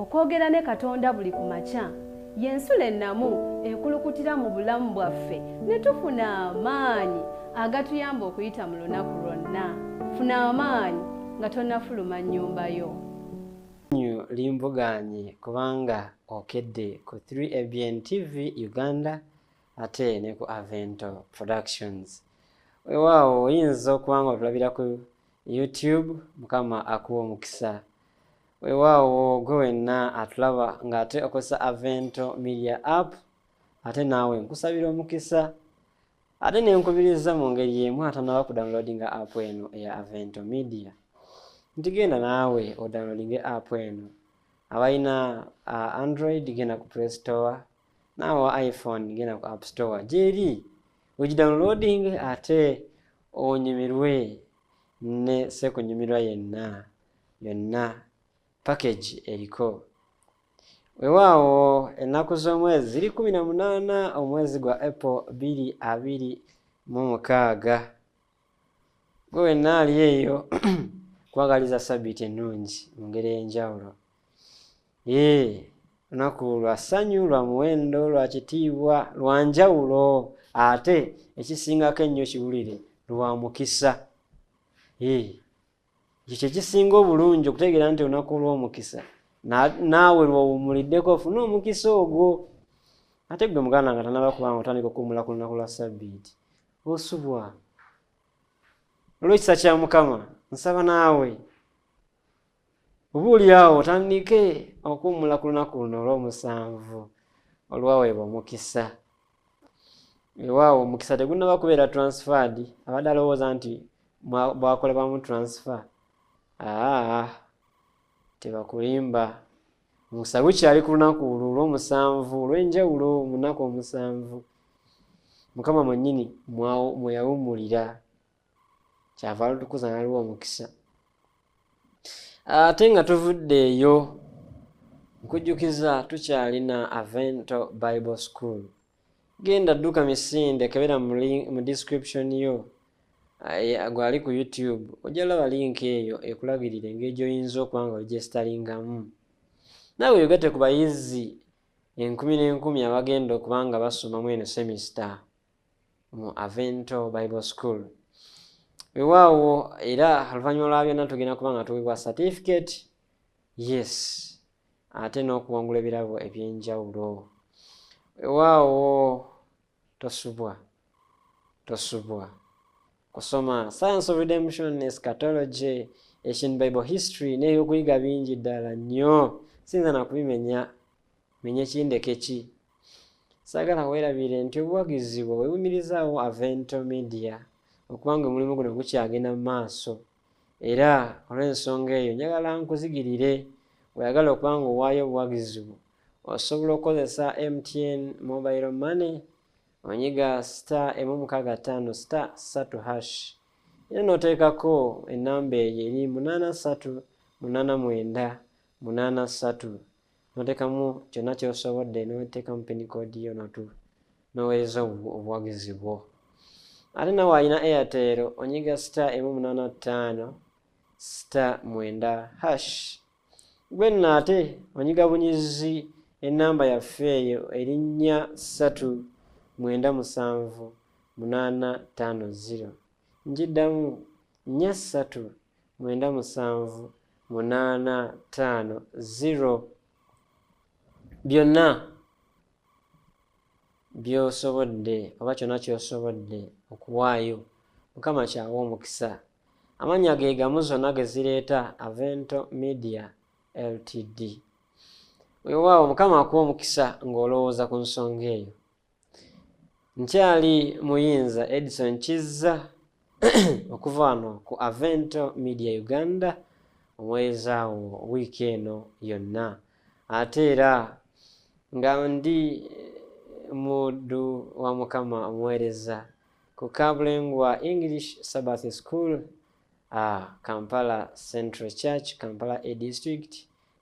Okwogera ne Katonda buli ku makya y'ensulo ennamu ekulukutira mu bulamu bwaffe ne tufuna amaanyi agatuyamba okuyita mu lunaku lwonna. Funa amaanyi nga tonnafuluma nnyumba yo. Essanyu limbugaanye kubanga okedde ku 3ABN TV Uganda ate ne ku Avento Productions. Weewaawo oyinza okuba nga otulabira ku YouTube, Mukama akuwa omukisa. Weewaawo gwe wenna atulaba ng'ate okozesa Avento Media App, ate naawe nkusabira omukisa ate nenkubiriza mu ngeri y'emu atanaba kudownloadinga app eno eya Avento Media nti genda naawe odownloadinge app eno. Abalina Android genda ku Play Store, naawe wa iPhone genda ku App Store gyeri ogidownloading ate onyumirwe ne sekunyumirwa yenna yonna package eriko. Weewaawo ennaku z'omwezi ziri 18 omwezi gwa April 2026. Gwe wenna ali eyo kwagaliza sabbiiti ennungi mu ngeri ey'enjawulo. Ee, lunaku lwa ssanyu, lwa muwendo, lwa kitiibwa, lwa njawulo ate ekisingako ennyo kiwulire lwa mukisa. Ee, ekyo kye kisinga obulungi okutegeera nti olunaku lw'omukisa naawe lw'owummuliddeko ofune omukisa ogwo. Ate ggwe muganda nga tannaba kuba nga otandika okuwummula ku lunaku lwa sabbiiti osubwa. Olw'ekisa kya Mukama nsaba naawe oba oli awo otandike okuwummula ku lunaku luno olw'omusanvu olwaweebwa omukisa. Weewaawo omukisa tegunnaba kubeera transferred, abadde alowooza nti bwakolebwamu transfer. Aa, tebakulimba, omukisa gukyali ku lunaku olwo olw'omusanvu olw'enjawulo mu nnaku omusanvu Mukama mwennyini mwe yawummulira, kyava alutukuza n'aluwa omukisa. Ate nga tuvudde eyo nkujjukiza tukyalina Avento Bible School. Genda dduka misinde, kebera mu description yo gwali ku YouTube ojja laba link eyo ekulagirira engeri gy'oyinza okuba nga oregisteringamu. Naawe weegatte ku bayizi enkumi n'enkumi abagenda okuba nga basoma mu eno semester mu Avento Bible School. Weewaawo era oluvannyuma lwa byonna tugenda kuba nga tuweebwa certificate, yes, ate n'okuwangula ebirabo eby'enjawulo. Weewaawo tosubwa, tosubwa kusoma Science of Redemption, Eschatology, Asian Bible History n'ebyokuyiga bingi ddala nnyo, siyinza na kubimenya menye kindeke ki. Saagala weerabire nti obuwagizi bwo bwe buyimirizaawo Avento Media okuba nga omulimu guno gukyagenda mu maaso, era olw'ensonga eyo njagala nkuzigirire bw'oyagala okuba nga owaayo obuwagizi bwo osobola okukozesa MTN Mobile Money, onyiga star 165 star 3 hash era n'oteekako ennamba eyo eri 838983 n'oteekamu kyonna ky'osobodde n'oteekamu pin code yo n'oweereza obuwagizi bwo. Ate nawe alina Airtel onyiga star 185 star 9 hash. Gwe nno ate onyiga bunyizi ennamba yaffe eyo eri 439 7850. Ngiddamu 439 7850. Byonna by'osobodde oba kyonna ky'osobodde okuwaayo Mukama kyawa omukisa. Amannya ge gamu zonna ge zireeta Avento Media Ltd. Weewaawo Mukama akuwa omukisa ng'olowooza ku nsonga eyo. Nkyali muyinza Edson Kizza okuva wano ku Avento Media Uganda omuweereza wo wiiki eno yonna. Ate era nga ndi muddu wa Mukama omuweereza ku Kabulengwa English Sabbath School, Kampala Central Church, Kampala A District,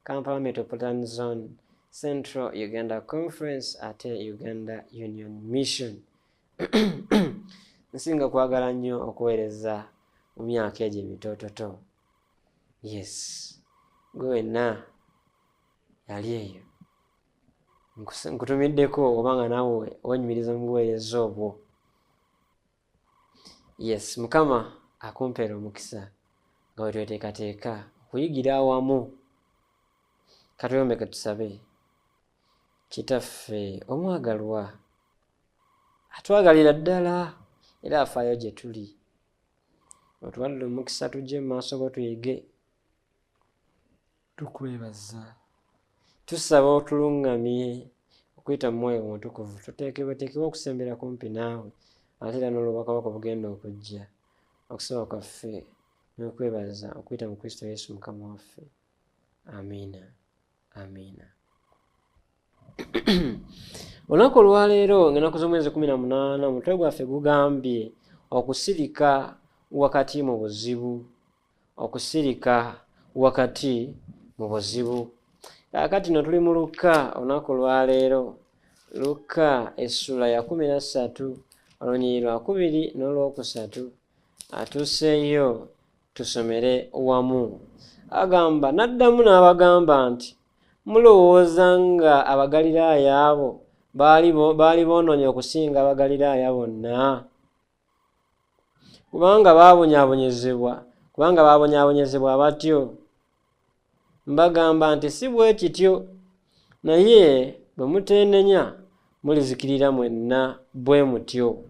Kampala Metropolitan Zone, Central Uganda Conference ate Uganda Union Mission. Nsinga kwagala nnyo okuweereza mu myaka egyo emitoototo. Yes, gwe wenna Yali eyo nkutumiddeko oba nga naawe wenyumiriza mu buweereza obwo. Yes, Mukama akumpeera omukisa nga bwe tweteekateeka okuyigira awamu. Katweyombeke tusabe. Kitaffe omwagalwa atwagalira ddala era afaayo gye tuli, otuwadde omukisa tujje mu maaso go tuyige. Tukwebaza, tusaba otulungamye okuyita mu mwoyo omutukuvu, tuteekebweteekebwe okusembera kumpi naawe, ate era n'olwobwakabaka obugenda okujja. Okusaba kwaffe n'okwebaza okuyita mu Kristo Yesu Mukama waffe. Amiina, amiina. Olunaku olwaleero ng'ennaku z'omwezi 18, omutwe gwaffe gugambye okusirika wakati mu buzibu. Okusirika wakati mu buzibu. Kaakati no tuli mu Lukka olunaku olwaleero, Lukka essula ya 13, olunyiriri lwa 2 n'olwokusatu. Atuuseeyo tusomere wamu. Agamba, n'addamu n'abagamba nti, mulowooza nga Abagaliraaya abo baali boonoonye okusinga Abagaliraaya bonna? Kubanga baabonyaabonyezebwa batyo. Mbagamba nti si bwe kityo, naye bwe muteenenya mulizikirira mwenna bwe mutyo.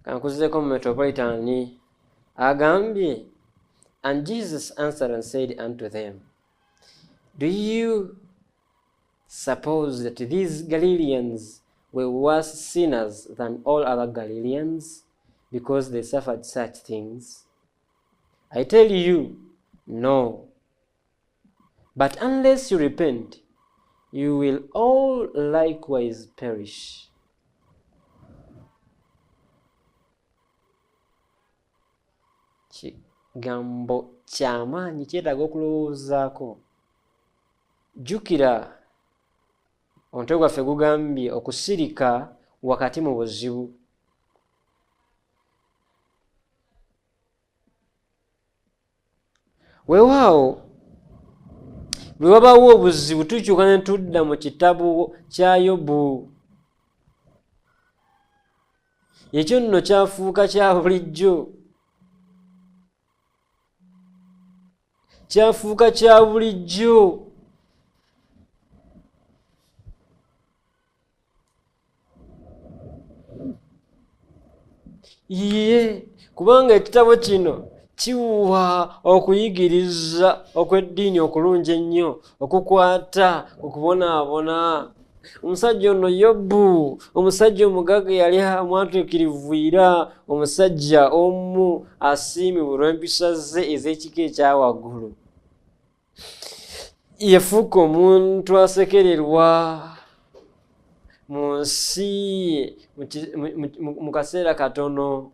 Kankuzeeko mu Metropolitan agambye, and Jesus answered and said unto them, do you suppose that these Galileans were worse sinners than all other Galileans, because they suffered such things? I tell you, no. But unless you repent, you will all likewise perish. Kigambo kyamaanyi kyetaaga okulowoozaako. Jjukira omutwe gwaffe gugambye okusirika wakati mu buzibu. Weewaawo bwe wabaawo obuzibu tukyuka ne tudda mu kitabo kya Yobu. Ekyo nno kyafuuka kya bulijjo. Kyafuuka kya bulijjo. Ye, kubanga ekitabo kino kiwa okuyigiriza okw'eddiini okulungi ennyo okukwata ku kubonaabona. Omusajja ono Yobu, omusajja omugagga yali omwatuukirivu era omusajja omu asiimibwa olw'empisa ze ez'ekika ekya waggulu. Yafuuka omuntu asekererwa mu nsi ye mu kaseera katono.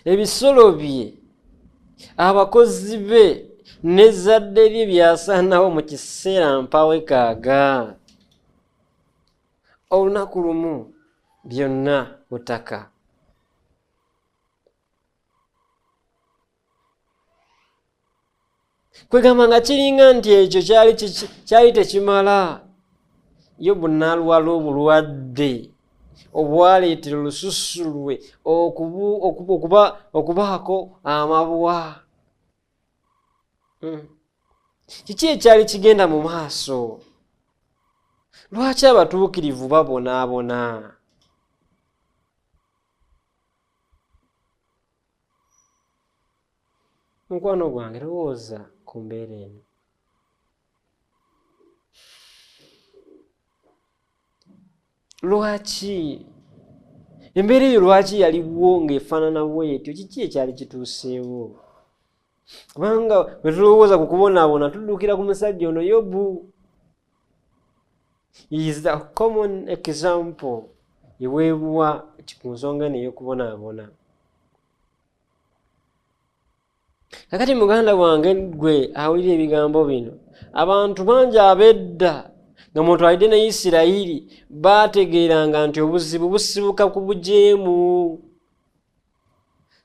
Ebisolo bye, abakozi be n'ezzadde lye byasaanawo mu kiseera mpawekaaga. Olunaku lumu byonna butaka. Kwegamba nga kiringa nti ekyo kyali tekimala. Yobu n'alwala obulwadde obwaleetera olususu lwe okubaako amabwa. Kiki ekyali kigenda mu maaso? Lwaki abatuukirivu babonaabona? Mukwano gwange, lowooza ku mbeera eno. Lwaki embeera eyo lwaki yaliwo ng'efaanana bw'etyo? Kiki ekyali kituuseewo? Kubanga bwe tulowooza ku kubonaabona tuddukira ku musajja ono Yobu. He is the common example eweebwa ku nsonga eno ey'okubonaabona. Kakati muganda wange gwe awulira ebigambo bino, abantu bangi ab'edda nga mwotwalidde ne Isirayiri baategeeranga nti obuzibu busibuka ku bujeemu.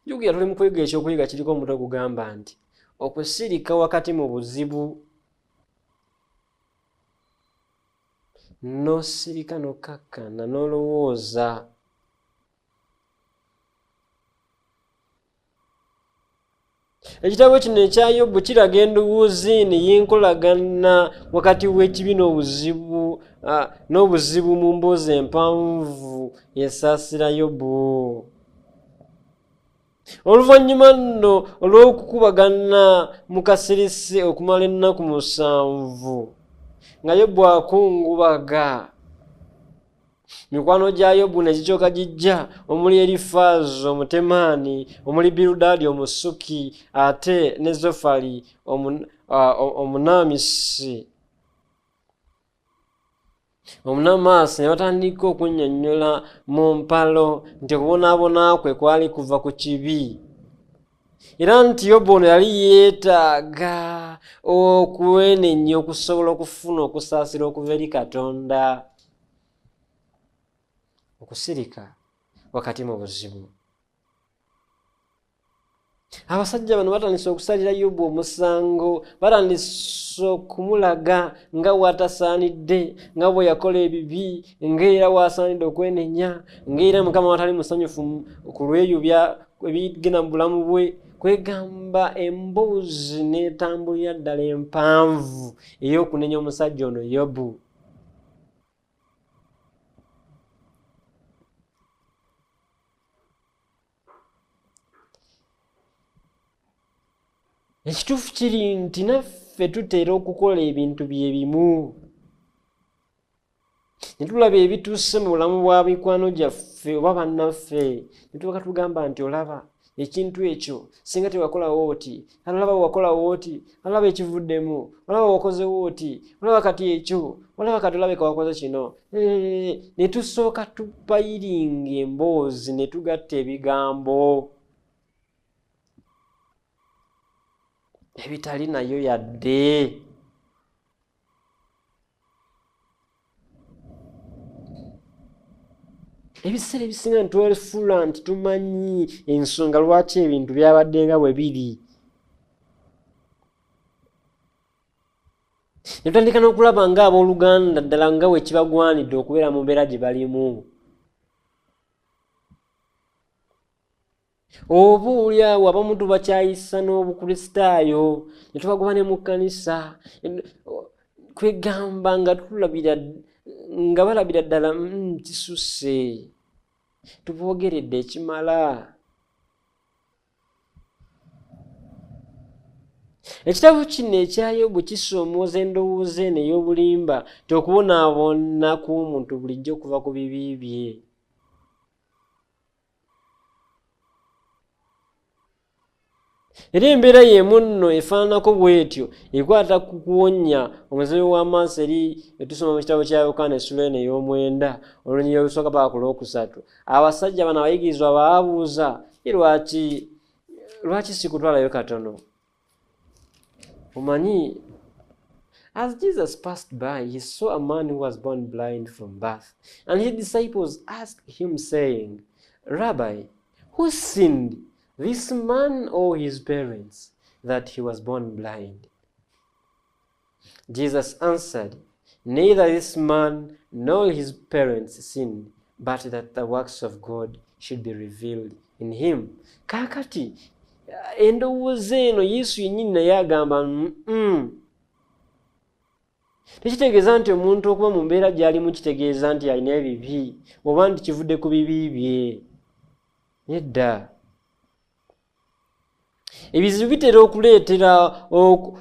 Jjukira tuli mu kuyiga ekyokuyiga kiriko omutwe ogugamba nti okusirika wakati mu buzibu. N'osirika n'okkakkana n'olowooza. Ekitabo kino ekya Yobu kiraga endowooza eno ey'enkolagana wakati w'ekibi n'obuzibu mu mboozi empanvu esaasira Yobu. Oluvannyuma nno olw'okukubagana mu kasirise okumala ennaku 7 nga Yobu akungubaga, mikwano gya Yobu ne gikyoka gijja, omuli Erifaazi Omutemaani, omuli Birudaadi Omusuki, ate ne Zofali Omunaamisi. Omunamaasi ne batandika okunnyonnyola mu mpalo nti okubonaabona kwe kwali kuva ku kibi, era nti Yobu ono yali yeetaaga okwenenya okusobola okufuna okusaasira okuva eri Katonda. Okusirika wakati mu buzibu. Abasajja bano batandise okusalira Yobu omusango, batandise okumulaga nga bw'atasaanidde, nga bwe yakola ebibi, ng'era bw'asaanidde okwenenya, ng'era Mukama watali musanyufu ku lw'ebyo ebigenda mu bulamu bwe. Kwegamba emboozi n'etambulira ddala empanvu ey'okunenya omusajja ono Yobu. Ekituufu kiri nti naffe tutera okukola ebintu bye bimu. Ne tulaba ebituuse mu bulamu bwa mikwano gyaffe oba bannaffe, ne tuba tugamba nti olaba ekintu ekyo singa tewakolawo oti, olaba wakolawo oti, olaba ekivuddemu, olaba wakozewo oti, olaba kati ekyo, olaba kati olabeka wakoze kino. Ne tusooka tupayiringa emboozi ne tugatta ebigambo ebitali nayo yadde. Ebiseera ebisinga ntwefuula nti tumanyi ensonga lwaki ebintu byabadde nga bwe biri. Ne tutandika n'okulaba ng'abooluganda ddala nga bwe kibagwanidde okubeera mu mbeera gye balimu. Oba oli awo abamu tubakyayisa n'Obukristaayo, ne tubagoba ne mu kkanisa, kwegamba nga tulabira, nga balabira ddala, kisusse, tuboogeredde ekimala. Ekitabo kino ekya Yobu kisoomooza endowooza eno ey'obulimba nti okubonaabona kw'omuntu bulijjo okuva ku bibi bye. Era embeera y'emu nno efaananako bw'etyo ekwata ku kuwonya omuzibe w'amaaso eri etusoma mu kitabo kya Yokaana essula eno ey'omwenda olunyiriri olusooka paka ku lwokusatu. Abasajja bano abayigirizwa baabuuza, lwaki sikutwalayo katono? Omanyi, as Jesus passed by, he saw a man who was born blind from birth, and his disciples asked him, saying, Rabbi, who sinned, this man or his parents, that he was born blind? Jesus answered, Neither this man nor his parents sinned, but that the works of God should be revealed in him. Kaakati endowooza eno Yesu yennyini naye agamba Tekitegeeza nti omuntu okuba mu mbeera gy'alimu kitegeeza nti alina ebibi oba nti kivudde ku bibi bye. Nedda. Ebizibu bitera okuleetera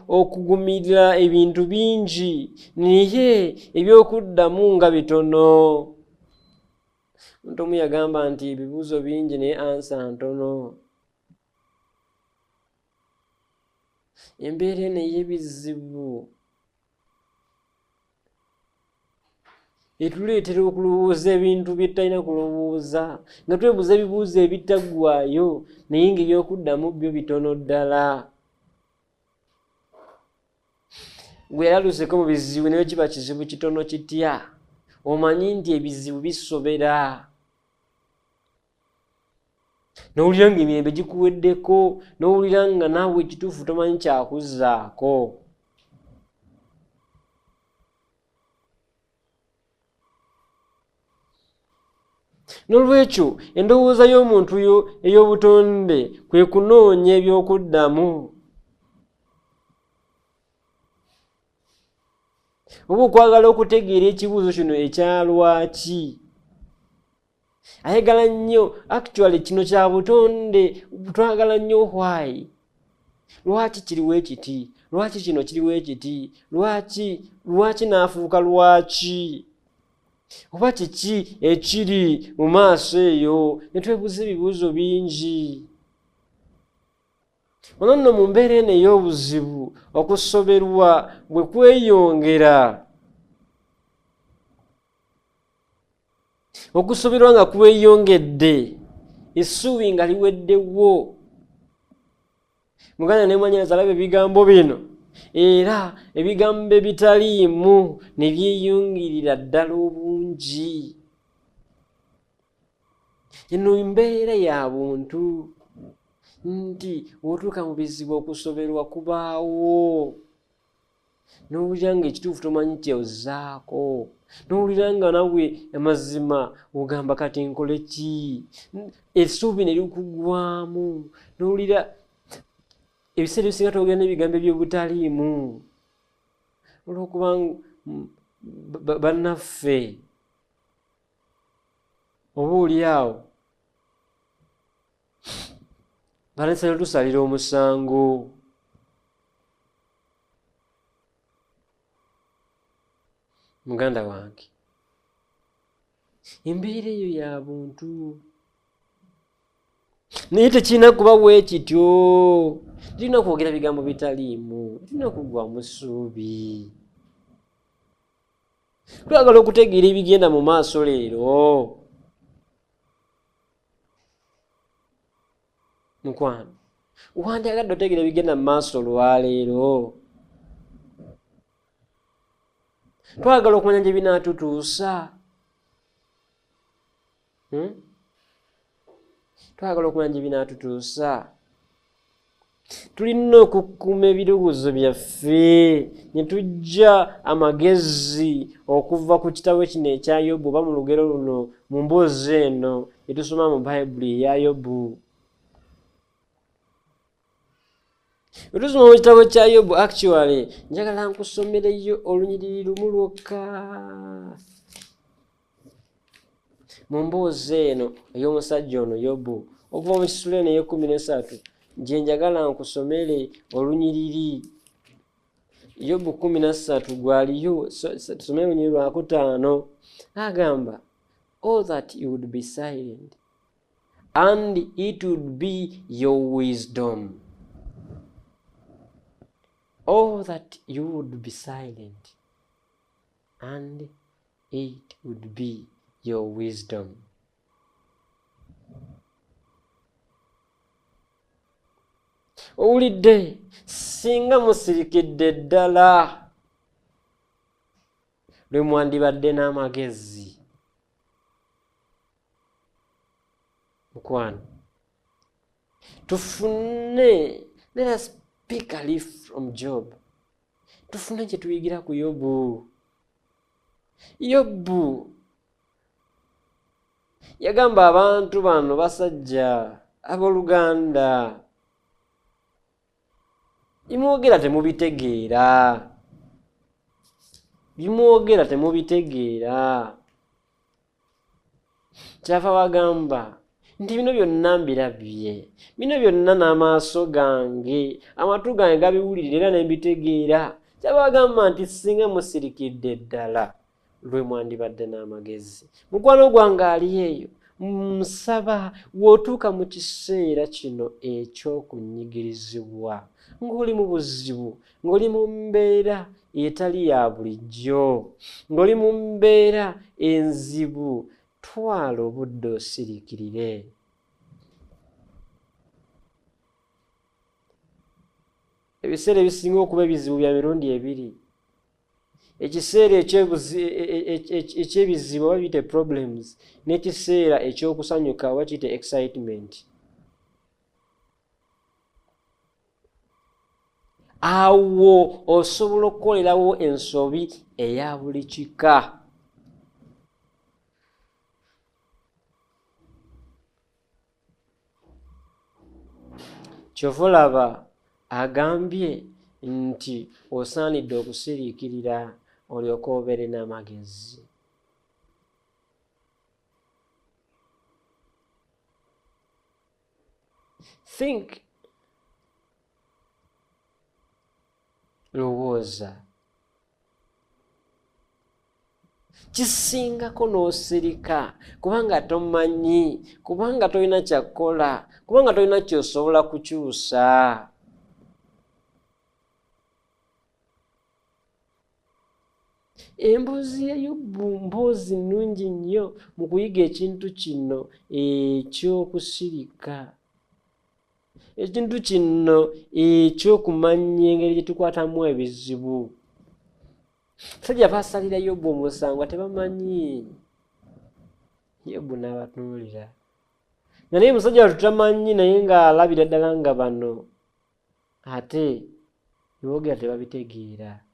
okugumira ebintu bingi, naye ebyokuddamu nga bitono. Omuntu omu yagamba nti ebibuuzo bingi naye ansa ntono. Embeera eno ey'ebizibu etuleetera okulowooza ebintu bye tutalina kulowooza, nga twebuuza ebibuuzo ebitaggwaayo naye ng'ebyokuddamu byo bitono ddala. Gwe yalaluseko mu bizibu naye kiba kizibu kitono kitya, omanyi nti ebizibu bisobera. N'owulira ng'emirembe gikuweddeko, n'owulira nga naawe ekituufu tomanyi kyakuzzaako. N'olwekyo endowooza y'omuntu ey'obutonde kwe kunoonya eby'okuddamu oba okwagala okutegeera ekibuuzo kino ekya lwaki. Ayagala nnyo, actually kino kya butonde, twagala nnyo why. Lwaki kiriwo ekiti? Lwaki kino kiriwo ekiti? Lwaki n'afuuka lwaki? Oba kiki ekiri mu maaso eyo? Ne twebuuza ebibuuzo bingi. Ono nno mu mbeera eno ey'obuzibu, okusoberwa bwe kweyongera, okusoberwa nga kweyongedde, essuubi nga liweddewo. Muganda ne mwannyinaze alaba ebigambo bino, era ebigambo ebitaliimu ne byeyongerera ddala obungi. Eno mbeera ya buntu nti w'otuuka mu bizibu okusoberwa kubaawo, n'owulira ng'ekituufu tomanyi ky'ozzaako, n'owulira nga nawe amazima ogamba kati nkole ki, essuubi ne likugwamu, n'owulira ebiseera ebisinga twogera n'ebigambo eby'obutaliimu olw'okuba bannaffe oba oli awo baleese ne tusalira omusango. Muganda wange, embeera eyo ya buntu, naye tekirina kuba bwe kityo. Tulina kwogera bigambo bitaliimu, tulina kuggwamu ssuubi. Twagala okutegeera ebigenda mu maaso leero. Mukwano, wandyagadde otegeera ebigenda mu maaso olwaleero? Twagala okumanya gye binaatutuusa. Twagala okumanya gye binaatutuusa. Tulina okukuuma ebirowoozo byaffe ne tujja amagezi okuva ku kitabo kino ekya Yobu oba mu lugero luno, mu mboozi eno etusoma mu Bayibuli eya Yobu. Bwe tusoma mu kitabo kya Yobu, actually njagala nkusomereyo olunyiriri lumu lwokka mu mboozi eno ey'omusajja ono Yobu, okuva mu kisula eno ey'ekkumi n'esatu, gye njagala nkusomere olunyiriri. Yobu 13 gwaliyo, tusomere olunyiriri lwakutaano. Agamba, all that you would be silent and it would be your wisdom. All that you would be silent and it would be your wisdom. Owulidde, singa musirikidde ddala lwe mwandibadde n'amagezi. Mukwano, tufune, let us pick a leaf from Job. Tufune kye tuyigira ku Yobu. Yobu yagamba abantu bano basajja abooluganda, bimwogera temubitegeera, bimwogera temubitegeera. Kyava bagamba nti bino byonna mbirabye, bino byonna n'amaaso gange, amatu gange gabiwulirira era ne mbitegeera. Kyava bagamba nti singa musirikidde ddala lwe mwandibadde n'amagezi. Mukwano gwange ali eyo, nsaba w'otuuka mu kiseera kino eky'okunyigirizibwa, ng'oli mu buzibu, ng'oli mu mbeera etali ya bulijjo, ng'oli mu mbeera enzibu, twala obudde osirikirire. Ebiseera ebisinga okuba ebizibu bya mirundi ebiri. Ekiseera eky'ebizibu oba biyite problems, n'ekiseera eky'okusanyuka oba kiyite excitement. Awo osobola okukolerawo ensobi eya buli kika. Kyova olaba agambye nti osaanidde okusiriikirira olyoke obeere n'amagezi. Think, lowooza, kisingako n'osirika kubanga tomanyi, kubanga tolina kyakukola, kubanga tolina ky'osobola kukyusa. Emboozi ya Yobu mboozi nnungi nnyo mu kuyiga ekintu kino eky'okusirika, ekintu kino eky'okumanya engeri gye tukwatamu ebizibu. Basajja basalira Yobu omusango tebamanyi. Yobu n'abatunuulira nga naye musajja wattu tamanyi, naye ng'alabira ddala nga bano ate boogera tebabitegeera.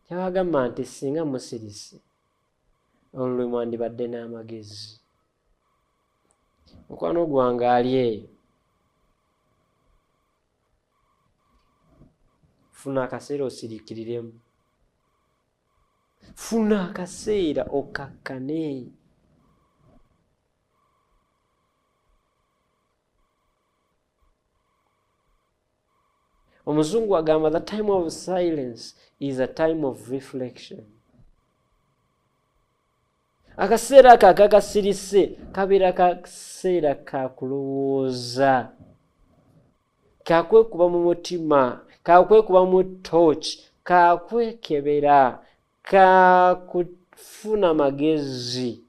Kyabagamba nti singa musirise olwo lwe mwandibadde n'amagezi. Mukwano gwange ali eyo, funa akaseera osiriikiriremu, funa akaseera okakkane. Omuzungu agamba the time of silence is a time of reflection. Akaseera ako akakasirise kabeera kaseera ka kulowooza, kakwekuba mu mutima, kakwekuba mu torch, kakwekebera, kakufuna magezi.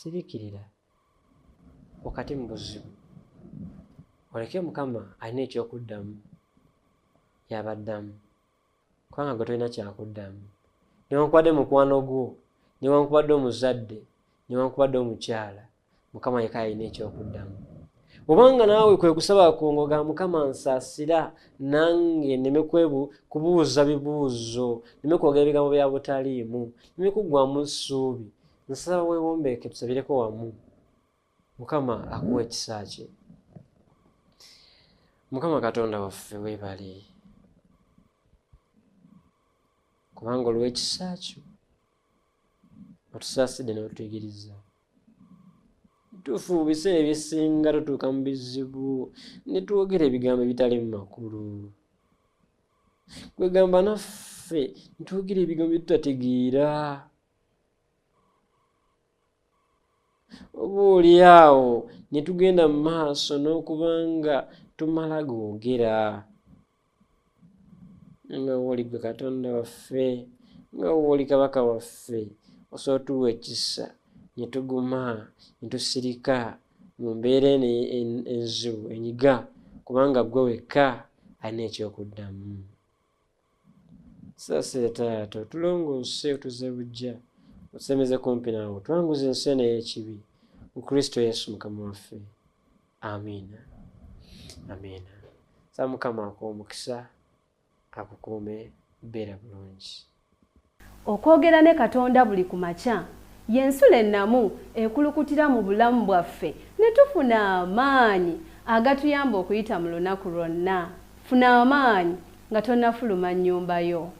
Sirikirira wakati mu buzibu, oleke Mukama alina ekyokuddamu yabaddamu, kubanga gwe tolina kyakuddamu. Newankubadde mukwano gwo, newankubadde omuzadde, newankubadde omukyala, Mukama yekka alina ekyokuddamu. Obanga naawe kwe kusaba kwo ng'ogamba Mukama nsaasira nange nneme kubuuza bibuuzo, nneme kwogera ebigambo bya butaliimu, nneme kuggwamu ssuubi, nsaba weewombeeke tusabireko wamu. Mukama akuwa ekisa kye. Mukama Katonda waffe weebale, kubanga olw'ekisa kyo otusaasidde n'otuyigiriza. Tufu mu biseera ebisinga tutuuka mu bizibu ne twogera ebigambo ebitali mu makulu. Kwegamba naffe ne twogera ebigambo bye tutategeera. Oba oli awo ne tugenda mu maaso n'okuba nga tumala googera. Nga w'oli ggwe Katonda waffe, nga w'oli Kabaka waffe, osobola otuwa ekisa ne tuguma ne tusirika mu mbeera eno enzibu enyiga, kubanga ggwe wekka alina ekyokuddamu. Saasira taata, otulongoose otuze buggya, otusembeze kumpi naawe, otwanguze ensi eno ey'ekibi. Mu Kristo Yesu Mukama waffe. Amiina. Amiina. Saba Mukama akuwe omukisa, akukuume, beera bulungi. Okwogera ne Katonda buli ku makya y'ensulo ennamu ekulukutira mu bulamu bwaffe ne tufuna amaanyi agatuyamba okuyita mu lunaku lwonna. Funa amaanyi nga tonnafuluma nnyumba yo.